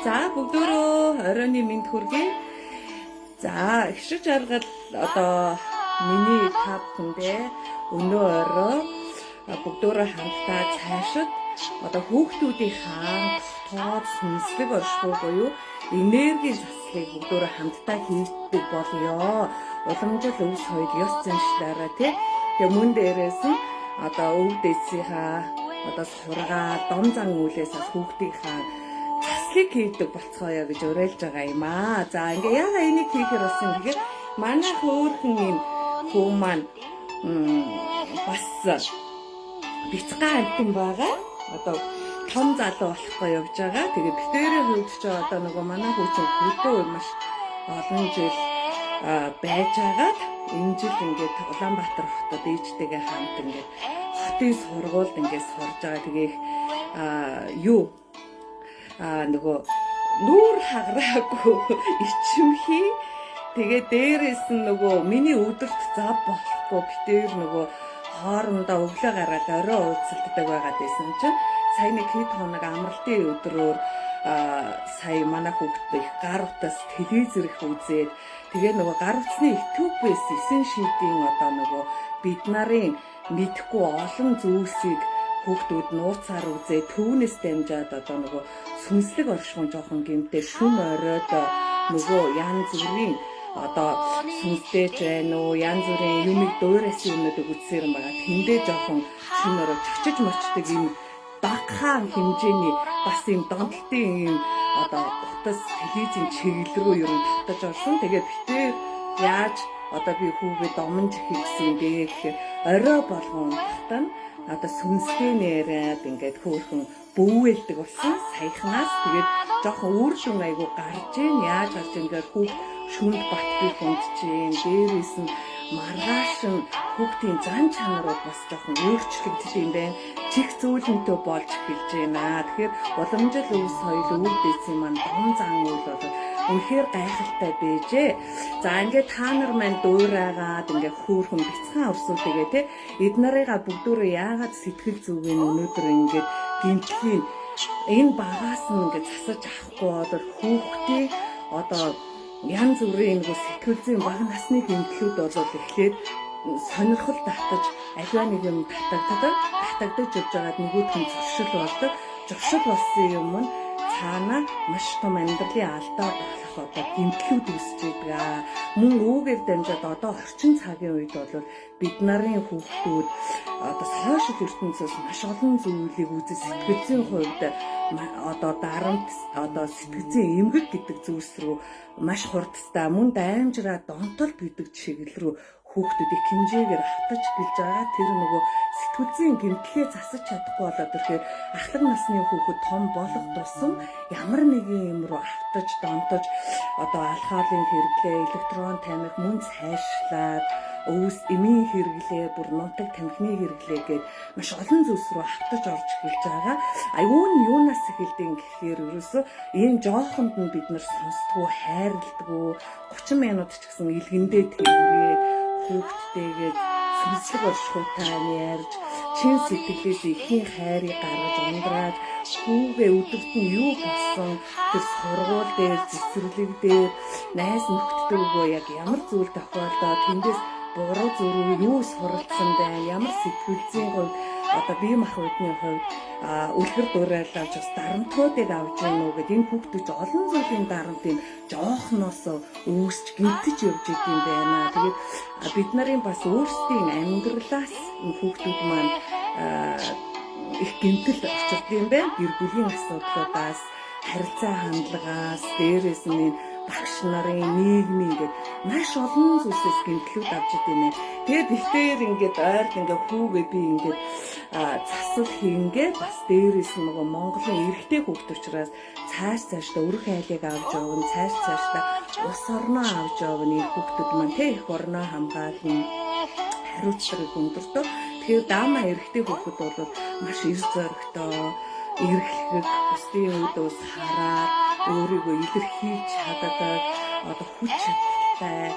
За, бүгдөө оройн мэнд хүргэе. За, эгшиж жаргал одоо миний та бүхэндээ өнөө орой бүгдөө хамтдаа цаашид одоо хүүхдүүдийнхаа дотоод сүнслэг оршихуй буюу энергийн заслыг бүгдөө хамтдаа хийдэг болёо. Уламжлал өв соёл ёс заншлаараа, тий. Тэгээ мөн дээрээс нь одоо өв дээдсийнхаа одоо сургаал, дом зан үйлээс бас хүүхдийнхаа заслыг хийдэг болцгооё гэж уриалж байгаа юм аа. За, ингээ яага энийг хийхээр болсон гэхээр манай хөөрхөн энэ хүү маань бас бяцхан амьтан байгаа. Одоо том залуу болохгүй явж байгаа. Тэгээ битэрийн хувьд ч одоо нөгөө манай хүү чинь хөдөө маш олон жил байж агаад энэ жил ингээд Улаанбаатар хотод ээжтэйгээ хамт ингээд хотын сургуульд ингээд сурж байгаа. Тэгээ их юу нөгөө нүүр хагараагүй, ичимхий, тэгээ дээрээс нь нөгөө миний өдөрт зав болохгүй, битээр нөгөө хоорондоо өглөө гараад орой уулзалддаг байгаад байсан чинь сая нэг хэд хоног амралтын өдрөөр сая манай хүүхэд их гар утас, телевизэр их үзээд, тэгээ нөгөө гар утасны YouTube-ээс 9 шидийн одоо нөгөө бид нарын мэдэхгүй олон зүйлсийг хүүхдүүд нууцаар үзээ, түүнээс дамжаад одоо нөгөө сүнслэг оршихуйн жоохон гэмтэй, шүн оройд нөгөө янз бүрийн одоо сүнстэй ч байна уу, янз бүрийн юмыг дуурайсан юмнуудыг үзсээр юм байгаа. Тэндээ жоохон шүн орой чочиж мочдөг юм багахан хэмжээний бас юм донтолтын юм одоо утас, телевизийн чиглэл рүү ер нь татаж орсон. Тэгээд битээр яаж одоо би хүүгээ домонж хийсэн юм бэ гэхээр орой болгон унтахтаа одоо сүнстэй нэрээд ингээд хөөхөн бүүвэлдэг болсон саяхнаас. Тэгээд жоохон үр дүн айгу гарч ийн. Яаж гарч ийн гэхээр хүүхд шүнд бат бих унтж ийн. Дээрээс нь маргааш нь хүүхдийн зан чанарууд бас жоохон өөрчлөгдөж юм байна. Чих зөөлөнтэй болж эхэлж байна. Тэгэхээр уламжлал өв соёл, өвөг дээдсийн маань дом зан үйл бол үнэхээр гайхалтай байжээ. За, ингээд та нар маань дуурайгаад ингээд хөөрхөн бяцхан орсуудыгээ, те, эд нарыгаа бүгдөө яагаад сэтгэл зүгийн өнөөдөр ингээд гинтлийн энэ багаас нь ингээд засаж авахгүй бол хүүхдийн одоо янз бүрийн нэг сэтгэл зүйн бага насны гэмтлүүд бол эхлээд сонирхол татаж, аливаа нэг юм татагддаг, татагдаж явж байгаад нөгөөх нь зуршил болдог. Зуршил болсон юм нь цаана маш том амьдралын алдаа болох одоо гэмтлүүд үүсэж байдаг. Мөн үүгээр дамжаад одоо орчин цагийн үед бол бид нарын хүүхдүүд одоо сошиал ертөнцөөс маш олон зүйлийг үзэж, сэтгэл зүйн хувьд одоо дарамт, одоо сэтгэл зүйн эмгэг гэдэг зүйлс рүү маш хурдтай, мөн даймжраа донтолт гэдэг чиглэл рүү хүүхдүүд их хэмжээгээр автаж гэлж байгаа. Тэр нөгөө сэтгэл зүйн гэмтлээ засаж чадахгүй болоод ирэхээр ахлах насны хүүхэд том болох тусам ямар нэгэн юм руу автаж донтож, одоо алхаалын хэрэглээ, электрон тамхи, мөн цайшлаад өвс эмийн хэрэглээ, бүр нутаг тамхины хэрэглээ гээд маш олон зүйлс рүү автаж орж эхэлж байгаа. Аюу нь юунаас эхэлдэг гэхээр ерөөсөө ийм жоохонд нь бид нар сонсдгоо, хайрладгүй, 30 минут ч гэсэн илгэндээ тэрвэрээд хүүхдтэйгээ сүнслэг оршихуйтай ярьж, чин сэтгэлээс ихийн хайрыг гаргаж ундрааж, хүүгээ өдөрт нь юу болсон, тэр сургууль дээр, цэцэрлэг дээр найз нөхдөдөө яг ямар зүйл тохиолдоод, тэндээс буруу зүрүү юу суралцсан байна, ямар сэтгэл зүйн хувьд одоо бие махбодны хувьд үлгэр дуурайлаж бас дарамтуудыг авч гин үү гэд энэ хүүхдүүд олон зүйлийн дарамтыг жоохноос үүсч гинтэж явж идэм байна. Тэгээд бид нарын бас өөрсдийн амьдралаас энэ хүүхдүүд маань их гинтэл учирд юм байна. Гэр бүлийн асуудлуудаас, харилцаа хандлагаас, дээрээс нь багш нарын, нийгмийн ингээд маш олон зүйлсээс гэмтлүүд авч идэв юм. Тэгээд ихтээр ингээд ойрд ингээд хүүгээ би ингээд засал хийнгээ, бас дээрээс нь нөгөө Монголын эрэгтэй хүүхд учраас цааш цаашдаа өрх айлыг авч явна, цааш цаашдаа ус орноо авч явна. Энэ хүүхдүүд маань, тэ, их орноо хамгаална, хариуцлагыг өндөртөө. Тэгэхээр даамаа эрэгтэй хүүхэд бол маш эр зоригтой, эрхлэх, бусдын үүдөөс хараад өөрийгөө илэрхийлж чаддаг, одоо хүч чадалтай,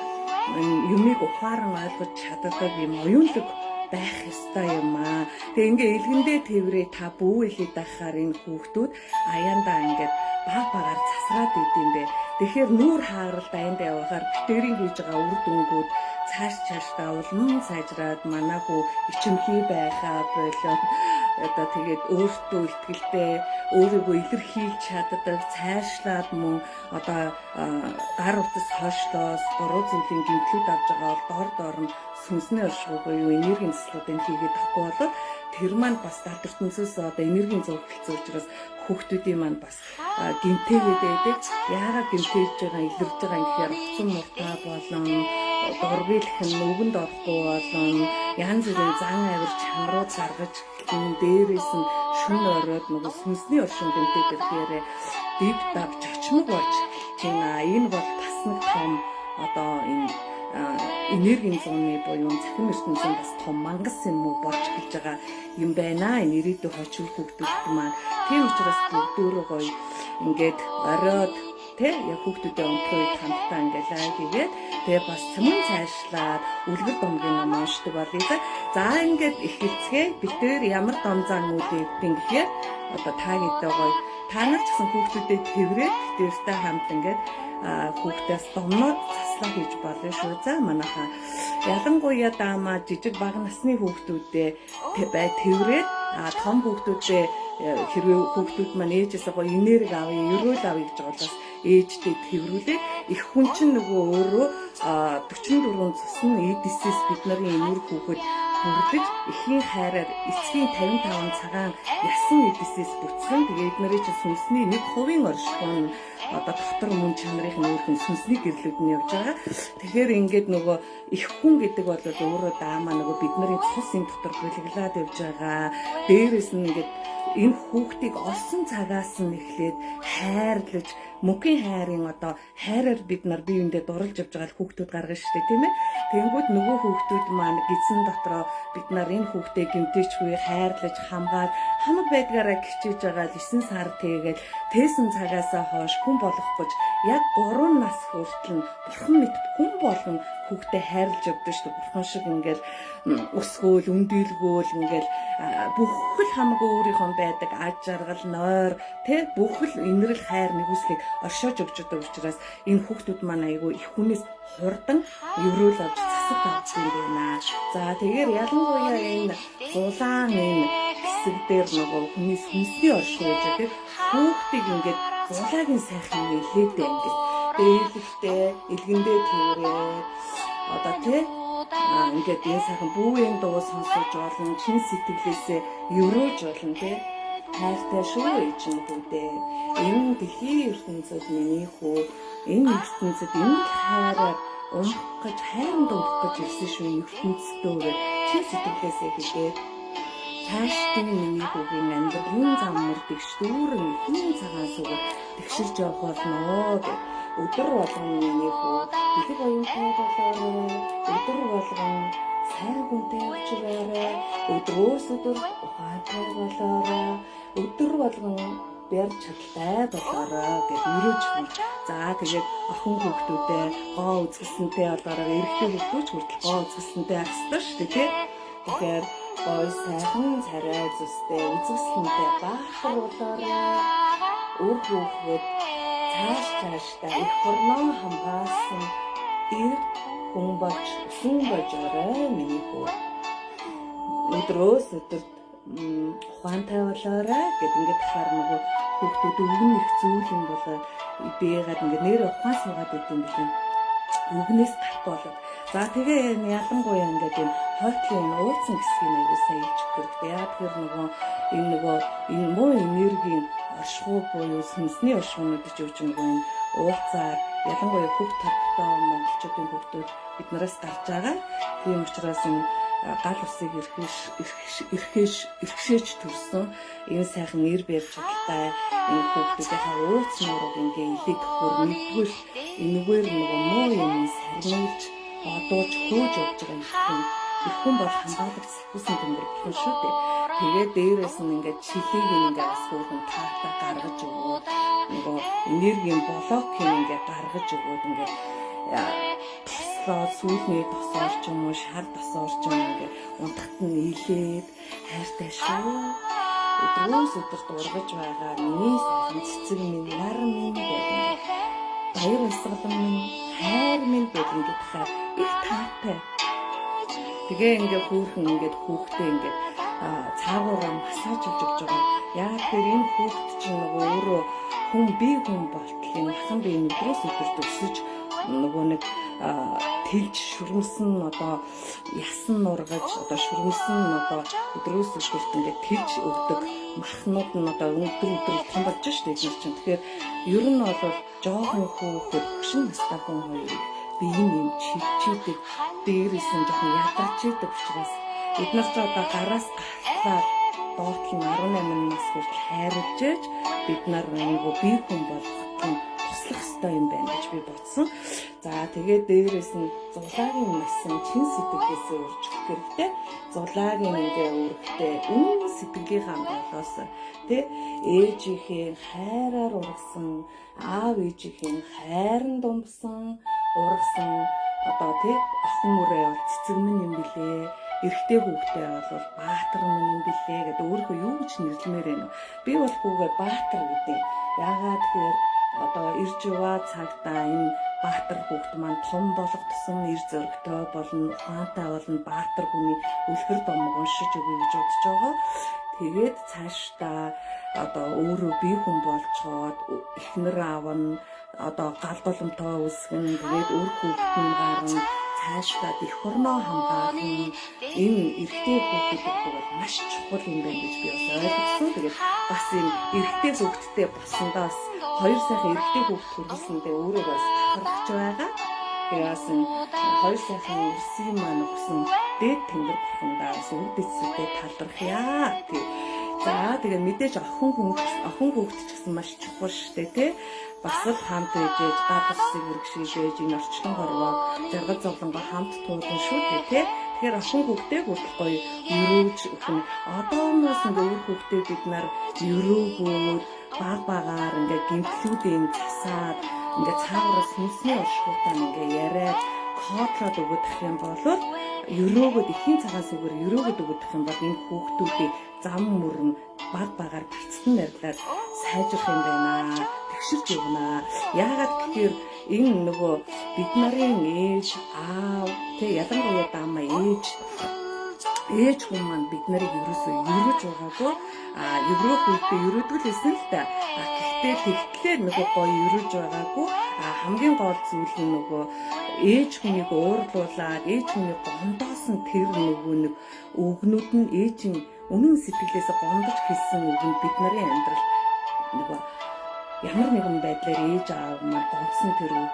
юмыг ухаан ойлгож чаддаг юм оюунлаг байх ёстой юм аа. Тэгээ ингээ элгэндээ тэврээ та бүүвэлээд байхаар энэ хүүхдүүд аяндаа ингээд баг багаар засраад идэм бэ. Тэгэхээр нүүр хааралд аяндаа явахаар битэрийн хийж байгаа үр дүнгууд цааш цаашдаа улам сайжраад манай хүү ичимхий байхаа болоод одоо тэгээд өөртөө итгэлтэй өөрийгөө илэрхийлж чаддаг, цаашлаад мөн одоо гар утас хойшлоос буруу зүйлийн гэмтлүүд авч байгаа бол дор дор нь сүнсний оршихуй буюу энергийн засалгуудыг хийгээд тахгүй болоод тэр маань бас далд ертөнцөөс одоо энергийн зов эхэлсэн учраас хүүхдүүдийн маань бас гэмтээгээд байдаг. Яагаад гэмтээж байгаа, илэрж байгаа юм гэхээр уцсан муртай болон дургийлэх нь нүгэнд орохгүй болон янз бүрийн зан авир чанарууд гаргаж эхэлнэ. Дээрээс нь шүн оройд нөгөө сүнсний оршин гэмтээд ирэхээр див дав чочмог болж эхэлж байна. Энэ бол бас нэг том одоо энэ энергийн зууны буюу цахим ертөнцийн бас том мангас юм уу болж эхэлж байгаа юм байна. Энэ ирээдүйн хожим хүүхдүүд маань тийм учраас бүгдөө гоё ингээд оройд тэ яг хүүхдүүдэд унтах үед хамтдаа ингээд лайв хийгээд тэгээ бас цэмэн цаашлаад үлгэр домгийн ном уншдаг болъё. За ингээд эхэлцгээе. Бид тэр ямар дом зан үйл өгдөг гэхээр одоо та хэдээ гоё та нар ч гэсэн хүүхдүүдэд тэрврээд тэртэй хамт ингээд хүүхдээс домноод заслаа хийж болно шүү. За манайхаа ялангуяа даамаа жижиг бага насны хүүхдүүдээ бай тэрврээд том хүүхдүүдээ хэрвээ хүүхдүүд маань ээжээсээ гоё энерги авъя, ерөөл авъя гэж байгаа бол ээжтэй тэрврүүлээд их хүн чинь нөгөө өөрөө 44 цус нь эдисээс бид нарын энерги хүүхэд бүрдэж эхийн хайраар эцгийн 55 цагаан ясан эдисээс бүтсэн. Тэгээд эднэрийн чинь сүнсний 1% оршихуй нь одоо дотор мөн чанарын өөрх нь сүнсний гэрлүүд нь явж байгаа. Тэгэхээр ингээд нөгөө их хүн гэдэг бол өөрөө даамаа нөгөө бид нарын цус энэ дотор булиглаад явж байгаа. Дээрээс нь ингээд энэ хүүхдийг олсон цагаас нь эхлээд хайрлаж мөнхийн хайрын одоо хайраар бид нар бие биендээ дурлж явж байгаа л хүүхдүүд гаргана шүү дээ, тийм ээ. Тэнгүүд нөгөө хүүхдүүд маань гидсэн дотроо бид нар энэ хүүхдээ гэмтээчгүй хайрлаж хамгаал хамаг байдгаараа хичээж байгаа л 9 сар тэгээд тээсэн цагаасаа хойш хүн болох гэж яг 3 нас хүртэл нь бурхан мэт хүн болгон хүүхдээ хайрлаж явдаг шүү дээ. Бурхан шиг ингээл өсгөөл, өндийлгөөл ингээл бүхэл хамаг өөрийнхөө байдаг аж аргал, нойр тэ бүхэл инэрл хайр нэгүслийг оршоож өгч байгаа учраас энэ хүүхдүүд маань айгүй их хүнээс хурдан ерөөл авч засаг авдаг юм байна. За тэгэхээр ялангуяа энэ зулаан энэ хэсэг дээр нөгөө хүний сүнсний оршихуй гэж байдаг. Хүүхдийг ингээд зулаагийн сайхан нэлээдээ ингээд дээлэгтэй, элгэндээ тэрээ одоо тэ ингээд энэ сайхан бүүгийн дуу сонсож болно, чин сэтгэлээсээ өрөөж болно тэ. Хайртай шүү ээж нь хүүдээ. Энэ дэлхийн ертөнцид миний хүү, энэ ертөнцид энэ л хайраар унах гэж, хайранд унах гэж ирсэн шүү ертөнцийн гэж чин сэтгэлээсээ хэлээд цаашдын миний хүүгийн амьдралын зам мөр тэгш дүүрэн ихэн цагаан сүгээр тэгшэрч явах болно гэх. Өдөр болгон миний хүү бэлэг оюунтай болоорой. Өдөр болгон сайн хүнтэй учраарай. Өдрөөс өдөр ухаантай болоорой. Өдөр болгон бяр чадaltaй болоорой гэж өрөөж өгнө. За тэгээд охин хүүхдүүдээ гоо үзэсгэлэнтэй болоорой. Эрэгтэй хүүхдүүд ч хүртэл гоо үзэсгэлэнтэй байх ёстой шүү дээ, тий. Тэгэхээр гой сайхан царай зүстэй үзэсгэлэнтэй баатар болоорой. Үр хүүхэд цааш цаашдаа их хорноо хамгаалсан эр хүн болж өсөн божоорой миний хүү. Өдрөөс өдөрт ухаантай болоорой гэд ингээд тахаар нөгөө хүүхдүүд өвгөн их зүйл юм болоод бээгаад ингээд нэр ухаан суугаад идэм билээ. Өвгнээс гарахгүй болоод. За тэгээ ялангуяа ингээд энэ хойтлын энэ ууцсан хэсгийг аягүй сайн илж өгөх хэрэгтэй. Яа тэгэхээр нөгөө энэ нөгөө энэ муу энергийн оршихуй буюу сүнсний оршихуйнууд ч юу ч нөгөө энэ ууцаар ялангуяа хүүхд торготой монголчуудын хүүхдүүд бид нараас гарч байгаа. Тийм учраас энэ гал усыг эрхэшээж төрсөн энэ сайхан эр бэр чадaltaй энэ хүүхдүүдийнхээ ууц нуурыг ингээ илээд өгөхөөр нэгдүгээр энэгээр нөгөө муу юм сарниулж одууж хөөж явж байгаа юм хүн их хүн бол хамгаалагч сахиусан төмөр бурхан шүү дээ. Тэгээд дээрээс нь ингээд чилийг ингээд бас хөөрхөн таатаа гаргаж өгөөд нөгөө энергийн блокийг ингээд гаргаж өгөөд ингээд тослоод сүүлний тосоор ч юм уу, шар тосоор ч юм ингээ унтахт нь илээд хайртай шүү. Өдрөөс өдөрт ургаж байгаа миний сайхан цэцэг минь, нар минь гэдэг баяр баясгалан минь, хайр минь гэдэг ингээд хаа их таатай. Тэгээ ингээ хүүхэн ингээд хүүхдээ ингээд цаагаараа массажлж өгч байгаа. Яагаад тэгэхээр энэ хүүхд чинь нөгөө өөрөө хүн бие хүн болтол энэ махан бие өдрөөс өдөрт өсөж нөгөө нэг тэлж шүрмсэн одоо ясан нургаж одоо шүрмсэн одоо өдрөөс өдөрт ингээд тэлж өгдөг махнууд нь одоо өдөр өдөр том болж штэ эдгээр чинь. Тэгэхээр ер нь бол жоохон хүүхэд хөшин настай хүн хоёрыг бие нь юм чивчээдэг, дээрээс нь жоохон ядарч идэг учраас эд нар ч одоо гараас гартлаа доотлон 18 нас хүртэл хайрлаж ээж бид нар нөгөө бие хүн болгоход нь туслах ёстой юм байна гэж би бодсон. За тэгээд дээрээс нь зулаагийн масан чин сэтгэлээсээ урьж өгөх хэрэгтэй. Зулаагийн ингээ өргөтэй үнэн сэтгэлийнхаа голоос тэ ээжийнхээ хайраар ургасан, аав ээжийнхээ хайран думсан, ургасан одоо тэ охин мөрөө бол цэцэг минь юм билээ. Эрэгтэй хүүхдээ бол баатар минь юм билээ гэдэг өөрийнхөө юу гэж нэрлэмээр байна вэ? Би бол хүүгээ баатар гэдэг. Яагаад тэгэхээр одоо ирж яваа цагтаа энэ баатар хүүхд маань том болох тусам эр зөрөгтэй болно, ухаантай болно, баатар хүний үлгэр домог уншиж өгье гэж бодож байгаа. Тэгээд цаашдаа одоо өөрөө бие хүн болцоод эхнэр аав нь одоо гал голомтоо үүсгэн, тэгээд үр хүүхэд нь гарна, цаашдаа эх орноо хамгаална. Энэ эрэгтэй хүүхэд гэдэг бол маш чухал юм байна гэж би бас ойлгосон. Тэгээд бас энэ эрэгтэй хүүхэдтэй болсондоо бас хоёр сайхан эрэгтэй хүүхэд төрүүлсэндээ өөрөө бас талархаж байгаа. Тэгээд бас энэ хоёр сайхан өрсгийн маань өгсөн дээд тэнгэр бурхандаа бас үр дэцүүдэд талархъя. Тэг. За тэгээд мэдээж охин хүүхэд ч гэсэн маш чухал шүү дээ, тий. Бас л хамт ээжээж гал усыг үргшижээж энэ орчлон хорвоо жаргал зовлонгоо хамт туулна шүү дээ, тий. Тэгэхээр охин хүүхдээ хүртэл гоё өрөөж өгөх нь одооноос ингээ үр хүүхдээ бид нар өрөөгөөд баг багаар ингээ гимтлүүдийн засаад ингээ цаагаараас хүнсний оршихуйтаа ингээ яриад кодлоод өгөх юм бол өрөөгөөд эхийн цагаан сүгээр өрөөгөөд өгөх юм бол энэ хүүхдүүдийг зам мөрөн баг багаар барцсан барилаад сайжрах юм байна. Тэгшэрч явна. Яагаад гэхээр энэ нөгөө бид нарын ээж аав тэг ялангуяа даамаа ээж хүн маань бид нарыг ерөөсөө өрөөж байгаагүй. А еврөх үедээ өрөөдөг л байсан л та. А гэхдээ тэгтлээ нөгөө гоё өрөөж байгаагүй. А хамгийн гол зүйл нь нөгөө ээж хүнийг уурлуулад ээж хүнийг гомдоосон тэр нөгөө нэг үгнүүд нь ээжийн үнэн сэтгэлээсээ гомдож хэлсэн үг нь бид нарын амьдрал нөгөө ямар нэгэн байдлаар ээж аав маань гомдсон тэр үг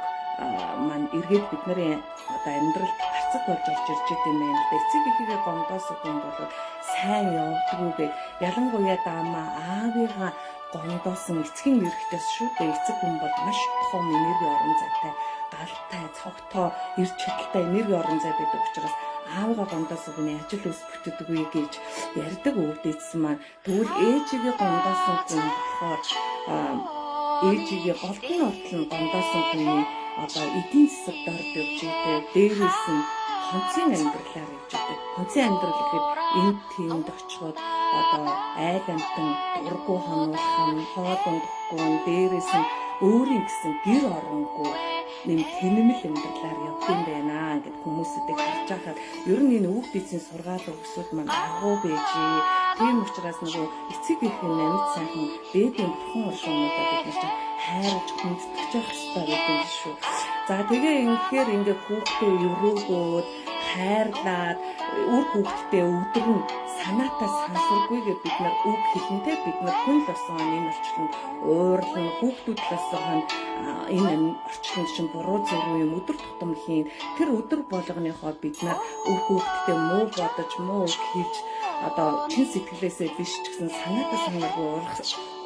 маань эргээд бид нарын одоо амьдралд гарцаг болж орж ирж идэм байх. Эцэг эхийгээ гомдоосон хүн бол сайн явдггүй гэж ялангуяа даамаа аавыгаа гомдоосон эцгийн эрхтээс шүү дээ. Эцэг хүн бол маш том энерги орон зайтай, галтай, цогтоо, эрч чадалтай энерги орон зай байдаг учраас аавыгаа гомдоосон хүний ажил ус бүтдэггүй гэж ярьдаг өвдөйдсөн маань. Тэгвэл ээжигээ гомдоосон хүн болохоор ээжигээ голтон ортол нь гомдоосон хүний одоо эдийн засаг дорд явж идэг. Дээрээс нь хонцын амьдралаар явж идэг. Хонцын амьдрал гэхэд энд тэнд очиход одоо айл амтан дургу хонуулах нь, хоол ундахгүй нь, дээрээс нь өөрийн гэсэн гэр оронгүй нэм тэнэмэл амьдралаар явд юм байна гэд хүмүүсүүдийг харж байхад ер нь энэ өвд эцсийн сургаал өгсүүд маань агуу байжээ. Тийм учраас нөгөө эцэг их амьд сайхан дээдийн бурхан оршуунуудаа бид нар чинь хайрлаж хүндэтгэж явах ёстой гэдэг юм шүү. За тэгээ ингэхээр ингээ хүүхдээ өрөөгөөд хайрлаад үр хүүхдтэй өдөр нь санаатай сансаргүйгээ бид нар үг хэлэнтэй бид нар хүн л болсон энэ орчлонд уурлна, хүүхдүүд л болсон энэ орчлонд чинь буруу зүрх юм өдөр тутам хийн. Тэр өдөр болгоныхоо бид нар үр хүүхдтэй муу бодож муу үг хэлж одоо чин сэтгэлээсээ биш ч гэсэн санаатай санааргүй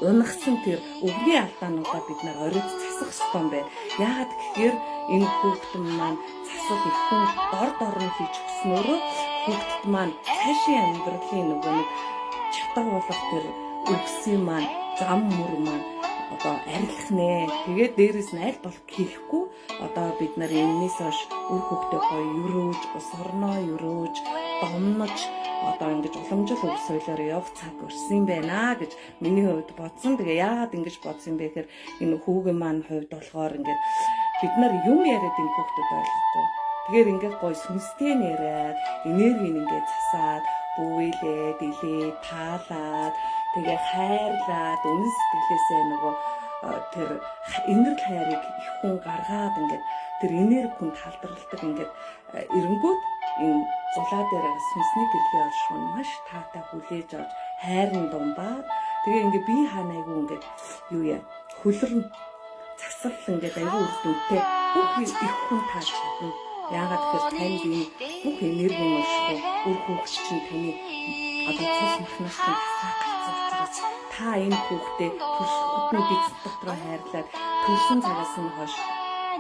унахсан тэр үгний алдаануудаа бид нар оройд засах ёстой юм байна. Яагаад гэхээр энэ хүүхдэн маань засах их хүн дор дор нь хийж өгснөөрөө хүүхдэд маань цаашийн амьдралын нөгөө нэг чадах болох тэр өгсөн маань зам мөр маань одоо арилах нэ. Тэгээд дээрэс нь аль болох хэлэхгүй одоо бид нар энэс хойш үр хөвгтөө гоё өрөөж, ус орноо өрөөж, домнож одоо ингэж уламжлал өв соёлоор явах цаг өрсөн байна гэж миний хувьд бодсон. Тэгээ яагаад ингэж бодсон бэ гэхээр энэ хүүгийн маань хувьд болохоор ингээд бид нар юм яриад энэ хүүхдүүд ойлгохгүй. Тэгэхээр ингээд гоё сүнстэй нь яриад, энергийг ингээд засаад, бүүвэлээд, илээд, таалаад, тэгээ хайрлаад, үнэн сэтгэлээсээ нөгөө тэр инэрл хайрыг их хүн гаргаад ингээд тэр энерги хүн талдралдаг ингээд эренгүүт энэ зулаа дээр сүнсний гэрлийн оршихуй маш таатай хүлээж авч хайрн думбаад тэгээ ингээд бие хаана айгүй ингээд юу яа хөлөрн засал ингээд айгүй үр дүнтэй бүх их хүн тааж чадна. Яагаад гэхээр танд энэ бүх энергийн оршихуй үр хүүхд чинь таны одоо цус махнаас чинь тасрах гарсан учраас та энэ хүүхдээ төрсөд нь эзэд дотроо хайрлаад төрсөн цагаас нь хойш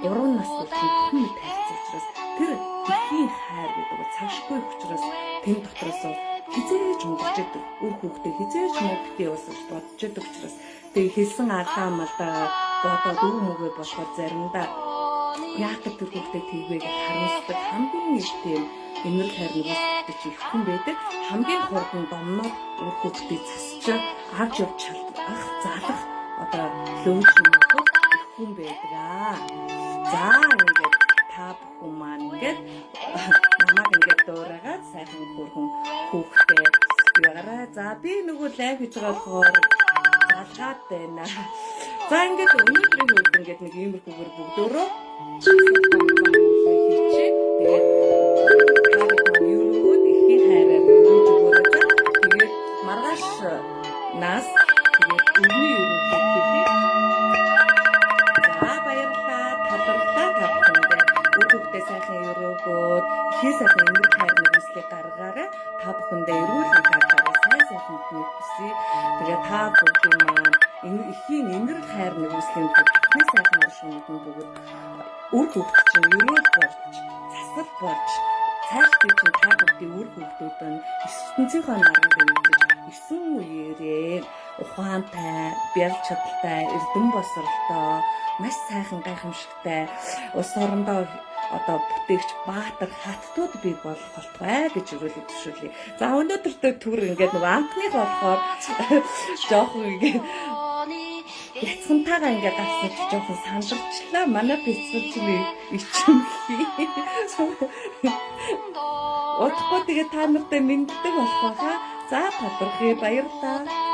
3 нас хүртэл хүн мэд хайрцсан учраас тэр эхийн хайр гэдэг бол цагшгүй учраас тэн дотроос хизээж унгаж идэг үр хүүхдээ хизээж муу битээ явуулсан гэж бодож идэг учраас тэгээ хэлсэн алдаа малдаа бодоод өв мөгөө болохоор заримдаа яах гэж тэр хүүхдээ тэгвэ гэж харамсдаг. Хамгийн их тийм инэрл хайр нэгсдэг чи их хүн байдаг. Хамгийн хурдан домноод үр хүүхдээ засч авч явж чадах залах одоо лөөж юм бол их хүн байдаг аа. За ингээд та бүхэн маань ингээд намайг ингээд дуурайгаад сайхан хөөрхөн хүүхдээ ягараа. За би нөгөө лайв хийж байгаа болохоор залгаад байна. За ингээд өнөөдрийн хувьд ингээд нэг иймэрхүүгээр бүгдөөрөө хийчихье. Тэгээд та бүхэн маань өрөөд эхийн хайраар өрөөж өгөөрэй. За тэгээд маргааш нас тэгээд өрний өрөөлөд хийхээ. За баярлалаа. Талархлаа та бүхэндээ. Үр хүүхдээ сайхан өрөөгөөд эхийн сайхан инэрл хайр нэгүслийг гаргаарай. Та бүхэндээ эрүүл мэнд аваарай. Сайн сайхан бүхнийг хүсье. Тэгээ та бүгдийн маань энэ эхийн инэрл хайр нэгүслийн тул бүхний сайхан оршихуйд нь бүгд үр хүүхд чинь ерөөл болж, засал болж, цаашдын чинь та бүгдийн үр хүүхдүүд нь ертөнцийнхөө наран дэмжиж ирсэн үеэрээ ухаантай, бял чадaltaй, эрдэм босролтой, маш сайхан гайхамшигтай улс орондоо одоо бүтээгч баатар хаттууд бий болох болтугай гэж өрөөлөд төшөөлье. За өнөөдөртөө түр ингээд нөгөө анхных болохоор жоохон ингээд яцхантайгаа ингээд гарсан чи жоохон сандарчлаа. Манай бяцхан чинь ичимхий. Удахгүй тэгээ та нартай мэндэлдэг болох байхаа. За талархъя, баярлалаа.